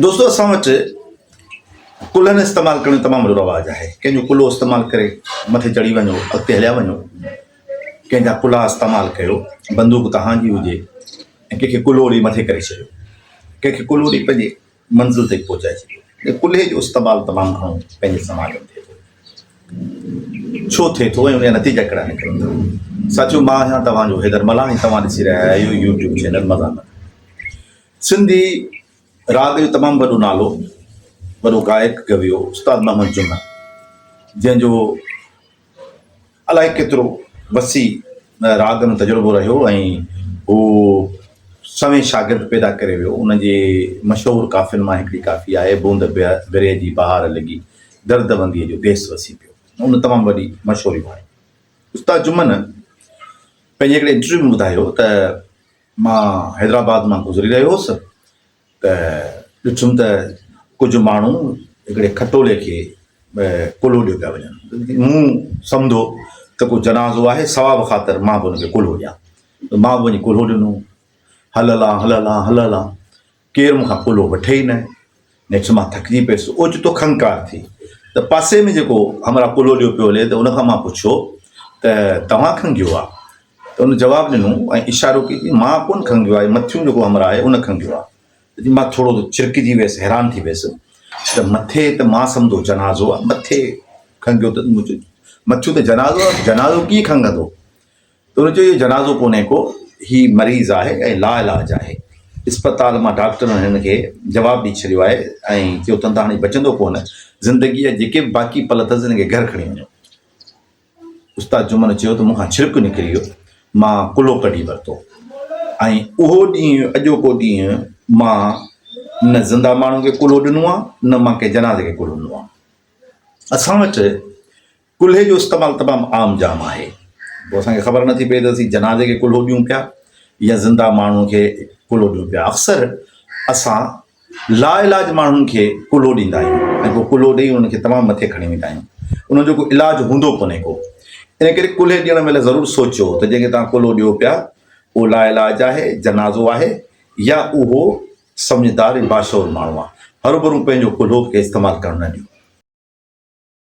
دوستو اسان وٽ ڪلهن استعمال ڪرڻ جو تمام وڏو رواج آهي ڪنهن جو ڪلهو استعمال ڪري مٿي چڙهي وڃو اڳتي هليا وڃو ڪنهن جا ڪلها استعمال ڪيو بندوق توهان جي هجي ۽ ڪنهن کي ڪلهو ڏئي مٿي ڪري ڇڏيو ڪنهن کي ڪلهو ڏئي پنهنجي منزل تائين پهچائي ڇڏيو ڪلهي جو استعمال تمام گهڻو پنهنجي سماج ۾ ٿئي ٿو ڇو ٿئي ٿو ۽ ان جا نتيجا ڪهڙا نڪرن ٿا. ساٿيو مان آهيان توهان جو حيدر ملاح ۽ توهان ڏسي رهيا آهيو يوٽيوب چينل مزاحمت. سنڌي راڳ جو تمام وڏو نالو وڏو گائڪ گويو استاد محمد جمن جنهن جو الائي ڪيترو وسيع راڳ ۾ تجربو رهيو ۽ هو سوين شاگرد پيدا ڪري ويو. ان جي مشهور ڪافين مان هڪڙي ڪافي آهي بوند برهه جي بهار لڳي درد ونديء جو ديس وسي پيو. ان تمام وڏي مشهوري ماڻي. استاد جمن پنهنجي هڪڙي انٽرويو ۾ ٻڌايو ته مان حيدرآباد مان گذري رهيو هوس ته ڏٺم ته ڪجهه ماڻهو هڪڙي کٽولي کي ڪلهو ڏيو پيا وڃن. مون سمجهو ته ڪو جنازو آهي، ثواب خاطر مان به ان کي ڪلهو ڏيان. ته مان به وڃي ڪلهو ڏنو. هل هلان، هل هلان، هل هلان. ڪير مون کان ڪلهو وٺي ئي نه. نيٺ مان ٿڪجي پيس. اوچتو کنگهڪار ٿي ته پاسي ۾ جيڪو همراهه ڪلهو ڏيو پيو هلي ته ان کان مان پڇيو ته توهان کنگهيو آ؟ ته ان جواب ڏنو ۽ اشارو ڪيو ته مان ڪونه کنگهيو آهي، مٿيون جيڪو همراهه آهي ان کنگهيو آهي. ته مان ٿورو ڇرڪجي ويس، حيران ٿي ويس ته مٿي ته مان سمجهو جنازو آهي، مٿي کنگهيو ته مون چيو مٿيون ته جنازو آهي، جنازو ڪيئن کنگهندو؟ ته هن چيو اهو جنازو ڪونهي ڪو، هي مريض آهي ۽ لاعلاج آهي. اسپتال مان ڊاڪٽرن هن کي جواب ڏئي ڇڏيو آهي ۽ چيو اٿن ته هاڻي بچندو ڪونه، زندگيء جا جيڪي به باقي پل اٿس هن کي گهر کڻي وڃو. استاد جمن چيو ته مون کان ڇرڪ نڪري ويو، مان ڪلهو ڪڍي ورتو ۽ اهو ڏينهن اڄوڪو ڏينهن مان نه زنده ماڻهو کي ڪلهو ڏنو آهي نه مان ڪنهن جنازي کي ڪلهو ڏنو آهي. اسان وٽ ڪلهي جو استعمال تمام عام جام آهي. پوء اسان کي خبر نٿي پئي ته اسين جنازي کي ڪلهو ڏيون پيا يا زنده ماڻهو کي ڪلهو ڏيون پيا. اڪثر اسان لاعلاج ماڻهن کي ڪلهو ڏيندا آهيون ۽ پوء ڪلهو ڏئي انهن کي تمام مٿي کڻي ويندا آهيون. انهن جو ڪو علاج هوندو ڪونهي ڪو. ان ڪري ڪلهي ڏيڻ مهل ضرور سوچيو ته جنهن کي توهان ڪلهو ڏيو پيا اهو لاعلاج آهي، جنازو آهي يا اهو سمجهدار ۽ باشعور ماڻهو آهي. هروڀرو پنهنجو ڪلهو ڪنهن استعمال ڪرڻ نه ڏيو.